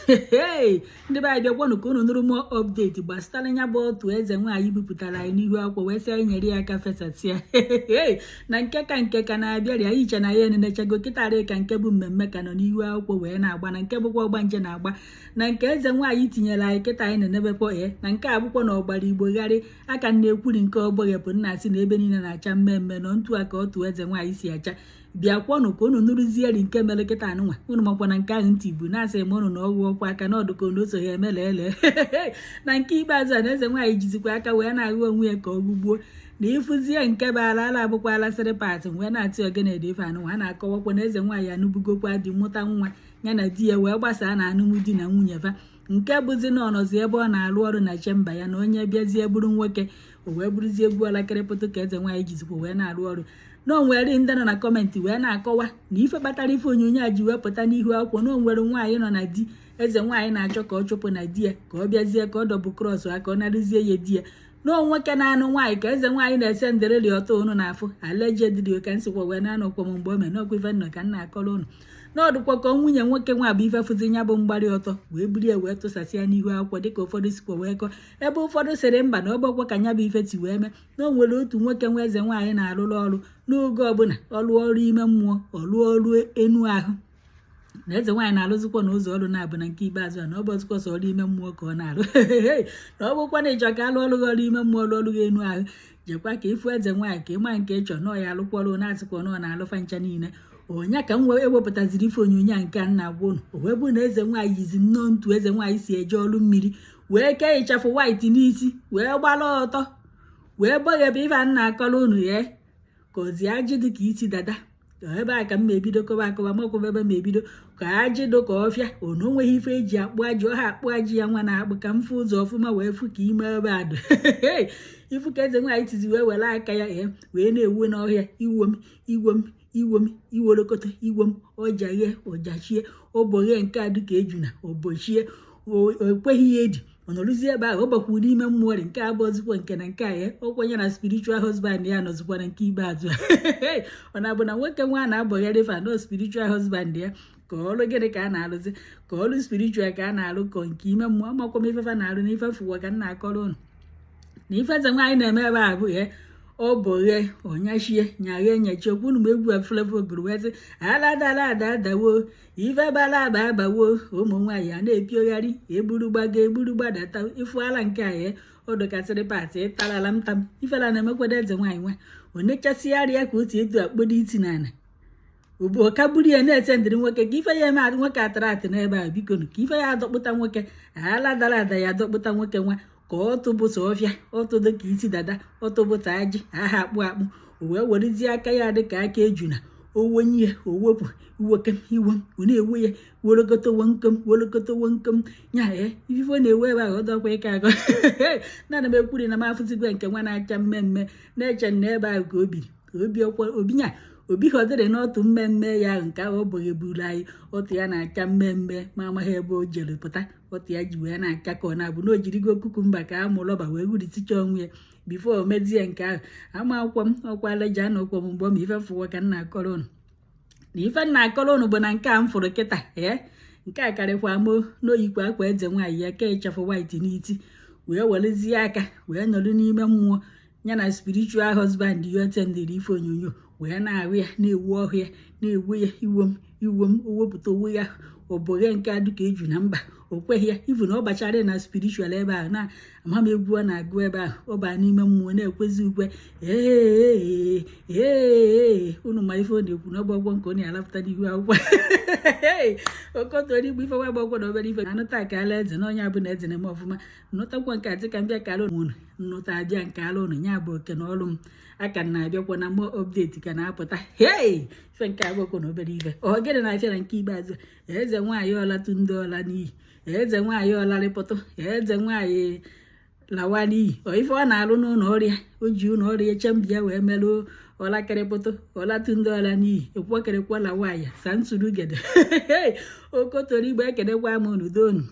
Ndị be anyị, bịakwanụ ka unu nụrụ more update gbasara ya bụ otu eze nwaanyị bupụtara anyị n'ihu akwụkwọ, wee sị anyị nyere ya aka fesasịa na nke ka nke ka na-abịarịa iche na ya enenechago kịtarị ka nke bụ mmemme ka nọ n'ihu akwụkwọ wee na-agba, na nke bụkwa ọgbanje na-agba, na nke eze nwaanyị tinyere anyị kịta anyị na-enebekwa na nke abụkwa na ọgbara Igbo gharị aka na-ekwuri nke ọgbọghepụ nna asị na ebe niile na-acha mmemme nọ ntu a ka otu eze nwaanyị si acha. Bịakwanụ ka unu nụrụzieri nke mere kịta anụnwa. Unu makwa na nke ahụ ntị bụ na-asị m unu na ọgwụ ọkwa aka na ọdụka na o so ha eme lele na nke ikpeazụ a na eze nwaanyị jizikwa aka wee na-ahụ onwe ya ka ọ gụgbuo na ịfụzie nke bụ ala ala abụkwa alasịrị patị wee na-atị ogene dị ife anụnwa. A na-akọwakwa na eze nwaanyị anụbugokwa di, mụta nwa, ya na di ya wee gbasaa na alụmdi na nwunye fa, nke bụzi na ọnọzi ebe ọ na-arụ ọrụ na chamber ya, na onye bịazie bụrụ nwoke, o wee bụrụzie egwu ọlakịrịpụtụ ka eze nwaanyị jizikwa wee na-arụ ọrụ. Na onwere ndị nọ na comment wee na-akọwa na ife kpatara ife onyonyo a ji wee pụta n'ihu akwụkwọ, na onwere nwaanyị nọ na di eze nwaanyị na-achọ ka ọ chụpụ na di ya, ka ọ bịazie ka ọ double cross aka ọ narụzie ya di ya, na nwoke na-anụ nwaanyị ka eze nwaanyị na-ese ndereli ọtọ unu na-afụ allegedly ka nsikwa wee na-anọkwa m mgbe o mee n'ọkwa ife nnọ ka m na-akọrọ unu n'ọdụkwa ka nwunye nwoke nwa bụ ife fụzi ya bụ mgbarị ọtọ wee buru ya wee tụsasịa n'ihu akwụkwọ, dịka ụfọdụ sikwa wee kọọ, ebe ụfọdụ sịrị mba, na ọgbakwa ka ya bụ ife ti wee mee, na o nwere otu nwoke nwa eze nwaanyị na-arụrụ ọrụ n'oge ọbụla ọrụ ọrụ ime mmụọ, ọrụ ọrụ enu ahụ, na eze nwaanyị na-arụzikwa na ụzọ ọrụ na-abụ na nke ikpeazụ a, na ọ bụ ọzụkwa sọ ọrụ ime mmụọ ka ọ na-arụ, na ọ bụkwa na ịchọ ka alụ ọrụ gị ọrụ ime mmụọ, ọrụ ọrụ gị enu ahụ, jekwa ka ịfụ eze nwaanyị ka ịma nke ịchọ na ọ ya alụkwa ọrụ, na-asịkwa na ọ na-alụfa ncha niile. Onye ka m wee ewepụtaziri ife onyonyo a nke a na-agwa unu, o wee bụ na eze nwaanyị yizi nnọọ ntu eze nwaanyị si eje ọrụ mmiri, wee kee ịchafụ white n'isi, wee gbara ọtọ, wee bọghebe ife a na-akọrọ unu ya ka ozi ajị dị ka isi dada ebe a ka m ma ebido kọba akọba makwụba ebe m ebido ka ajị dị ka ọfịa onu onweghị ife eji akpụ ajị ọha akpụ ajị ya nwa na-akpụ ka m fụ ụzọ ọfụma wee fụ ka ime ebe a dị ifu ka eze nwaanyị tizi wee were aka ya wee na-ewu n'ọhịa iwom iwom iwom iworokoto iwom ọjaghe ọjachie ọbọghe nke a dịka ejuna ọbọchie o ekweghị ya edi ọ nọrụzie ebe ahụ ọ bakwuru n'ime mmụọ dị nke abụọzikwa nke na nke a ya ọkwenye na spiritual husband ya nọzikwa na nke ikpeazụ. Ọ na-abụ na nwoke nwa na-abọgharị fa no spiritual husband ya ka ọrụ gịnị ka a na-alụzi, ka ọrụ spiritual ka a na-alụ, ka nke ime mmụọ, amakwa m ifefa na-alụ na ife fụwa ka m na-akọrọ unu na ife eze nwaanyị na-eme ebe a bụ ya ọ bọghe ọnyachie nyaghe nyechie okwu unu ma egwu a Flavour gụrụ wee sị aladala ada adawo ife bara aba abawo ụmụ nwaanyị a na-epiogharị eburu gbago eburu gbadata ịfụ ala nke a ya ọ dọkasịrị patị ịtarala m tam ifela na-emekwado eze nwaanyị nwa onechasịgharịa ka o si etu akpodo isi n'ala ọka buru ya na-ese ndịrị nwoke ka ife ya eme nwoke atara atị n'ebe a bikonu ka ife ya adọkpụta nwoke ala dara ada ya adọkpụta nwoke nwa ka ọ tụbụsa ọfịa ọtụdụ ka isi dada ọtụbụta ajị aha akpụ akpụ o wee werezie aka ya dị ka aka ejuna owonye ya owepụ iwokem iwom ọ na-ewe ya wolokotowo nkom wolokotowo nkom nya ya ife ọ na-ewe ebe ahụ ọdọkwa ịka akọ na m ekwuri na m afụzigwe nke nwa na-acha mmemme na-eche na ebe ahụ ka o biri obi ọkwa obi nya obi họdịrị n'otu mmemme ya ahụ nke ahụ ọ bụghị anyị otu ya na-acha mmemme ma amaghị ebe o jere pụta otu ya ji wee na-acha ka ọ na-abụ na o jirigo cucumber ka amụ rọba wee wuriticha onwe ya before o mezie nke ahụ. Ama akwụkwọ m ọkwa leja na ọkwọ m mgbe m ife fụwa ka m na-akọrọ unu na ife m na-akọrọ unu bụ na nke a m fụrụ kịta ee nke a karịkwa mo n'oyikwa akwa eze nwaanyị ya ke ịchafụ white n'iti wee werezie aka wee nọrọ n'ime mmụọ ya na spiritual husband ya otendịrị ife onyonyo wee na-ahụ ya na-ewu ọhụ ya na-ewu ya iwom iwom o wepụta onwe ya ọbọghe nke a dịka eju na mba o kweghị ya ivu na ọ bachara na spiritual ebe ahụ na amam egwu ọ na-agụ ebe ahụ ọ baa n'ime mmụọ na-ekwezi ukwe ee ee unu ma ife ọ na-ekwu na ọgbọgwọ nke ọ na-alapụta n'ihu akwụkwọ okotoligbo ife nwa agbọgwọ na obere ife anụta ka ala eze na onye abụ na eze na-eme ọfụma nnụtakwa nke atị ka m bịa kara unu nnụta abịa nke ala unu ya bụ oke na ọrụ m aka m na-abịakwa na mmụọ update ka na-apụta. Hei, ife nke agbọkwọ na obere ife ọ gịnị na-afịa na nke ikpeazụ eze nwaanyị ọlatụ ndị ọla n'iyi eze nwaanyị ọlarịpụtụ eze nwaanyị lawa n'iyi ọ ife ọ na-alụ n'ụlọ ọrịa o ji ụlọ ọrịa chembia wee merụ ọlakịrịpụtụ ọlatụ ndị ọla n'iyi ekwọkịrịkwọ lawa ya sa nsuru gede okotoligbo ekenekwa m unu donu.